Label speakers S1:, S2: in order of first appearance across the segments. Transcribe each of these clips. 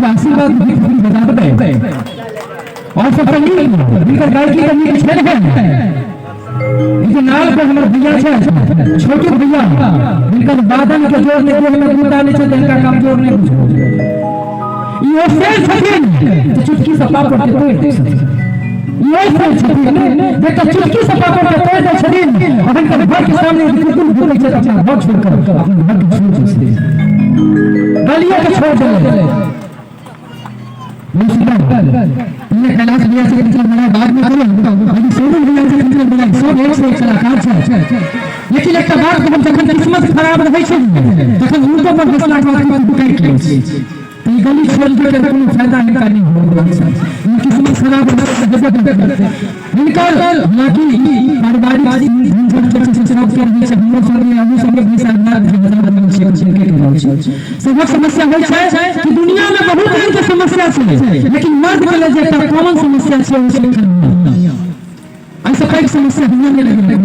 S1: आशीर्वाद बजा। और सबसे नीक हिनकर गायकी के नीक छै ने। ई जे नाल पर हमर भैया छै, छोटू भैया, हिनकर वादन के जोर नहि, देह में बूटा नहि छै, हिनका कमजोर नहि बुझू। ई ओ शेर छथिन जे चुटकी से पापड़ के तोड़ि दै छथिन। ई ओ शेर छथिन जे एकटा चुटकी से पापड़ के तोड़ि दै छथिन और हिनकर घर के सामने कुकुर भुकै छै तऽ अपना घर छोड़ि कऽ अपन घर के छोड़ि दै छथिन, गलिए के छोड़ि देलै। पहले कैलाश भैया से टीचर बना, बाद में करो अभी सोनू भैया से टीचर बना, सब एक से एक कलाकार छै। लेकिन एकटा बात कहब, जखन किस्मत खराब रहै छै ने, तखन हुनको पर हंसलाक बाद काटि लै छै। तऽ ई गली छोड़ि के कोनो फायदा हिनका नहि हो रहल छै। किस्मत खराब हेबे करतै हिनकर। हालांकि पारिवारिक झंझट जे छै से सबके रहै छै, हमरो सबके, हमहूँ सबके 20,000 हजार बनल छै, के रहल छै। सबक समस्या होइ छै कि दुनिया में बहुत रंग के समस्या छै, लेकिन मर्द के लेल जे एकटा कॉमन समस्या छै, ओ छै कन्या। एहिसँ पैघ समस्या दुनिया में नहि होइत।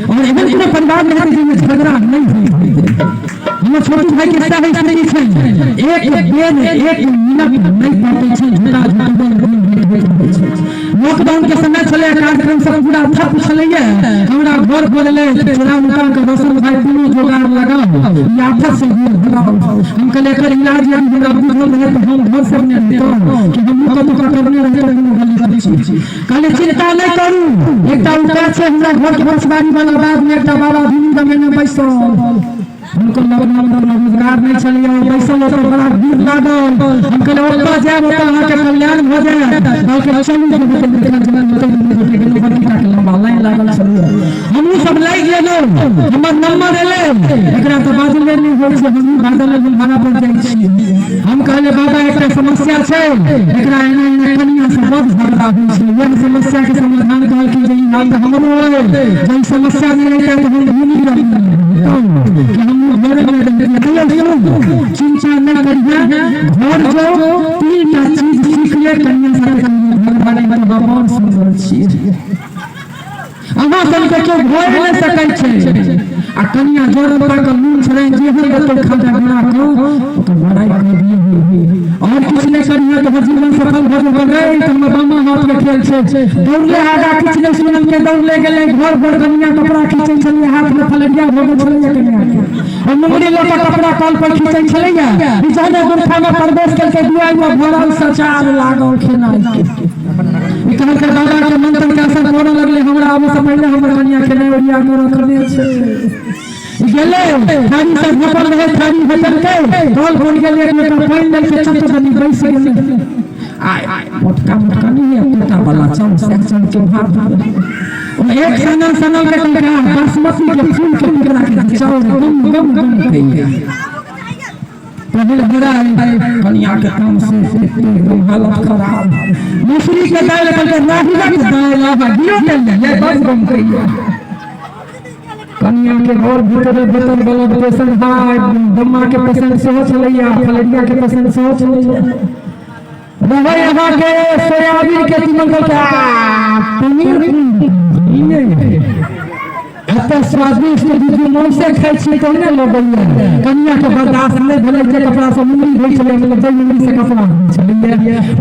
S1: और एहन कोनो परिवार नहि हेतै जाहिमे झगड़ा नहि होइत हेतै। हमर छोटू भाई के सएह स्थिति छै, एक बेर एक मिनट नहि पटै छै, झूठा झूठी होइत रहै छै। लॉकडाउन के समय छलै, कार्यक्रम सब पूरा ठप छलैया। हमरा घर पर एलै, चोरा नुका के, रोशन भाई, कोनो जोगाड़ लगाओ, ई आफत से दूर भगाओ। हम कहलियै, एकर इलाज यदि हमरा बुझल रहै तऽ हम घर से नहि रहितहुँ कि हमहूँ कतहु पकड़ने रहितहुँ कोनो गली कुची। कहलियै, चिंता नहि करू, एकटा उपाय छै। हमरा घर के पछबारी वाला बाग में एकटा बाबा धुनी जमेने बैसल, हुनको लॉकडाउन में रोजगार नहि छलैया, ओ बैसल, ओतऽ बड़ा भीड़ लागल। हम कहलियै, ओतऽ जायब, ओतऽ अहाँके कल्याण भऽ जायत। कहलकै, चलू। बड़की टा के लम्बा लाइन लागल छलैया, हमहूँ सब लागि गेलहुँ। हमर नंबर एलै, एकरा तऽ बाजले नहि होइ छै, हमहूँ बाजल लेल भाड़ा पर जाइ छी। हम कहलियै, बाबा, एकटा समस्या छै, एकरा एना एना कनिया से बड झगड़ा होइ छै, वएह समस्या के समाधान। कहलखिन जे ई हाल तऽ हमरो अइ, जब ई समस्या नहि रहितै तऽ हम घूमि रहितहुँ कि हमहूँ घरे मे रहितियै। सुनू, चिंता नहि करिहे, घर जाउ, तीन टा चीज सीख ले, कनिया साथे झगड़ा नहि होतै। भगवान सुन्दर छियै, अहाँ सबके केओ भरि नहि सकै छै। आ कनिया जरल पाकल नून छलै, जेहन देतौ खाजा बना कऽ ओकर बड़ाई कऽ दियौ, और किछु नहि करिहे तऽ जीवन सफल भऽ जेबै। रे, तऽ हमर बामा हाथ के खेल छै। दौड़ले आगा, किछु नहि सुनल के दौड़ले गेलै। घर पर कनिया कपड़ा खींचै छलियै, हाथ में फलेरिया भऽ गेल छलैया कनिया के, और मुंगरी लऽ कऽ कपड़ा कल पर खींचै छलैया। ई जहने गुरखा में प्रवेश केलकै, दुआरि में भरल सचार लागल खेनाइ के। ई कहलकै, बाबा के मंत्र के असर करऽ लगलै, हमरा आबै से पहिले हमर कनिया खेनाइ ओरिया कऽ रखने छै। ई गेलै, थारी से झपल रहै, थारी हटलकै, कल पर गेलै, एक लोटा पानि लेलकै, चट दनी बैस गेलै। आय मोटका मोटका नहीं है तोता वाला चाउर, से चाउर के भात रहै। ओ एक सनल सनल के कहलकै, बासमती के फूल के टुकड़ा के चाउर गम गम गम कइया। पहिल बड़ा कनिया के काम से एकदम हालत खराब। मसूरी के दालि कहलकै, राहुलक दालि, आहा दियो के ले बस गम कइया। कनिया के घर भीतरे भीतर ब्लड प्रेशर हाई, दम्मा के पेशेंट सेहो छलैया, फलेरिया के पेशेंट सेहो छलैया। रहै अहाँके सोयाबीन के तीमन, कहलकै, आ पनीर ई नहि एते स्वादिष्ट, दीदी मौसे खाइ छी तहने लगैया। कनिया के बर्दाश्त नहि भेलै, जे कपड़ा से मुंगरी होइ छलै, मतलब जाहि मुंगरी से कपड़ा होइ छलैया,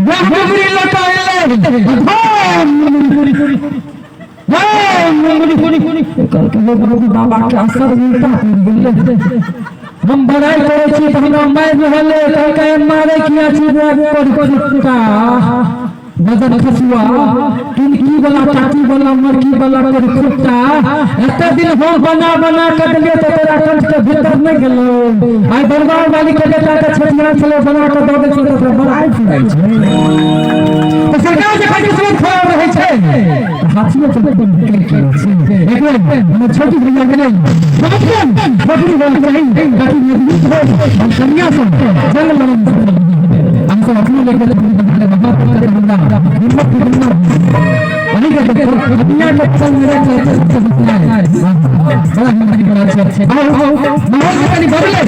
S1: वएह मुंगरी लऽ कऽ एलै, धम मुंगरी, कहलकै, हे प्रभु, बाबा के असर उल्टा पड़ि गेलै, हम बड़ाई करै छी तऽ हमरा मारि रहल अइ। कहलकै, मारै किया छी रे कुत्ता, बदन खसुआ, टुनकी वाला, टाटी वाला, मरकी वाला कुत्ता? एते दिन हम बना बना के देलियै तऽ तोरा कंठ के भीतर नहि गेलौ। आइ दरबार वाली के बेटा के छठियार छलै, बना के दऽ दै छियै तऽ तोरा बड़ाई फुराइ छै। तऽ सरकार जखन किस्मत खराब रहै छै तऽ हाथियो के छै। एक बेर हमर छोटू भैया गेलै, बकरी बोल रही ताकि मजबूत हो और कन्या से जंग लड़न। हम सब अपनो लेके हमरा हिम्मत के दुनिया वही के दुनिया के पसंद मेरे सबसे बड़ा हिम्मत बड़ा छै। आओ, माहौल के कनि बदले।